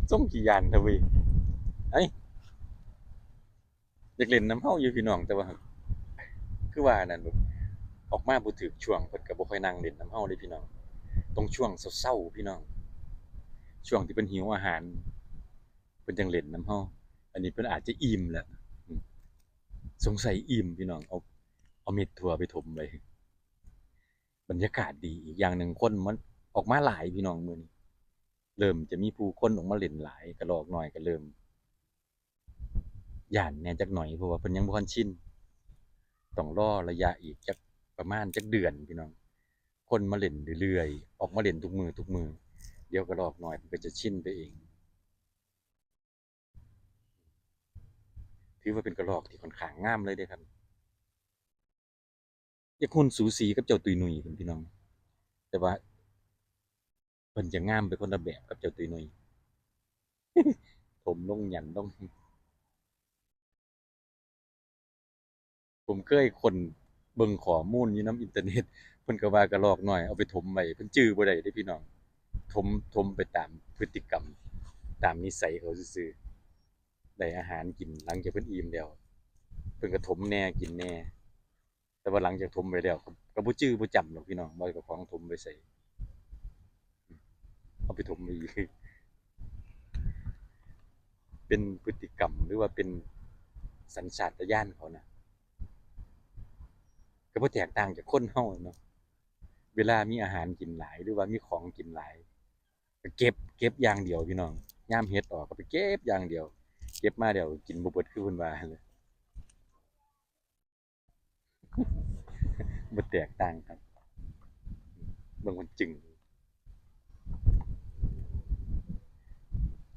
ຊົງຂີ້ຢ້ານເຖາະເວີຍ. ເອີຍ ຢາກຫຼິ້ນນຳເຮົາຢູ່ພີ່ນ້ອງ ແຕ່ວ່າ ຄືວ່ານັ້ນ ອອກມາບໍ່ຖືກຊ່ວງ ເພິ່ນກໍບໍ່ຄ່ອຍນັ່ງຫຼິ້ນນຳເຮົາເດ້ພີ່ນ້ອງ. ຕ້ອງຊ່ວງເຊົ້າໆ ພີ່ນ້ອງ ຊ່ວງທີ່ເພິ່ນຫິວອາຫານ ເພິ່ນຈັ່ງຫຼິ້ນນຳເຮົາ. ອັນນີ້ເພິ່ນອາດຈະອີ່ມແລ້ວ ອືມ ສົງໄສອີ່ມພີ່ນ້ອງ ເອົາ ເອົາເມັດຖົ່ວໄປຖົມໄວ້. ບັນຍາກາດດີ ອີກຢ່າງໜຶ່ງຄົນມັນອອກມາຫຼາຍພີ່ນ້ອງ ມື້ນີ້ເລີ່ມຈະມີຜູ້ຄົນອອກມາຫຼິ້ນຫຼາຍ ກະລອກນ້ອຍກໍເລີ່ມຢ້ານແດ່ຈັກໜ້ອຍ ເພາະວ່າເພິ່ນຍັງບໍ່ທັນຊິນ. ຕ້ອງລໍໄລຍະອີກຈັກປະມານຈັກເດືອນພີ່ນ້ອງ ຄົນມາຫຼິ້ນເລື້ອຍໆ ອອກມາຫຼິ້ນທຸກມື້ທຸກມື້ ດຽວກະລອກນ້ອຍເພິ່ນກໍຈະຊິນໄປເອງ. ຖືວ່າເປັນກະລອກທີ່ຂ້ອນຂ້າງງາມເລີຍເດ້ຄັບ. ຢາກຮຸ່ນສູສີກັບເຈົ້າຕຸ້ຍນຸ່ຍພຸ້ນພີ່ນ້ອງ ແຕ່ວ່າເພິ່ນຈະງາມໄປຄົນລະແບບກັບເຈົ້າຕຸ້ຍນຸ່ຍ ຖົມລົງຫຍັນລົງ. ຜົມເຄີຍຄົ້ນເບິ່ງຂໍ້ມູນຢູ່ນຳອິນເຕີເນັດ ເພິ່ນກໍວ່າກະລອກນ້ອຍເອົາໄປຖົມໄວ້ ເພິ່ນຈື່ບໍ່ໄດ້ເດ້ພີ່ນ້ອງ. ຖົມ ຖົມໄປຕາມພຶດຕິກຳ ຕາມນິໄສເຂົາຊື່ໆ. ໄດ້ອາຫານກິນ ຫຼັງຈາກເພິ່ນອີ່ມແລ້ວ ເພິ່ນກໍຖົມແດ່ ກິນແດ່ ແຕ່ວ່າຫຼັງຈາກຖົມໄປແລ້ວ ກໍ ກໍບໍ່ຈື່ບໍ່ຈຳດອກພີ່ນ້ອງ ວ່າເຈົ້າຂອງຖົມໄປໃສ ເອົາໄປຖົມໄປອີກ. ເປັນພຶດຕິກຳ ຫຼືວ່າເປັນສັນຊາດຕະຍານເຂົານະ ກໍບໍ່ແຕກຕ່າງຈາກຄົນເຮົາເນາະ. ເວລາມີອາຫານກິນຫຼາຍ ຫຼືວ່າມີຂອງກິນຫຼາຍ ກໍເກັບ ເກັບຢ່າງດຽວພີ່ນ້ອງ. ຍາມເຫັດອອກກໍໄປເກັບຢ່າງດຽວ ເກັບມາແລ້ວກໍກິນບໍ່ເບິດ ຄືເພິ່ນວ່າຫັ້ນແຫຼະ. ບໍ່ແຕກຕ່າງກັນ ເບິ່ງມັນຈຶ່ງ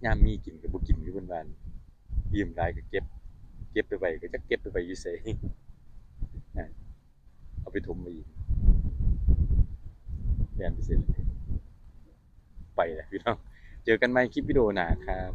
ຍາມມີກິນກໍບໍ່ກິນ ຄືເພິ່ນວ່າ ອີ່ມຫຼາຍກໍເກັບ ເກັບໄປໄວ້ ກໍຈັກເກັບໄປໄວ້ຢູ່ໃສ ເອົາໄປຖົມໄວ້ອີກ ແລ່ນໄປໃສລະ ໄປລະພີ່ນ້ອງ. ເຈີກັນໃໝ່ຄລິບວິດີໂອໜ້າຄັບ.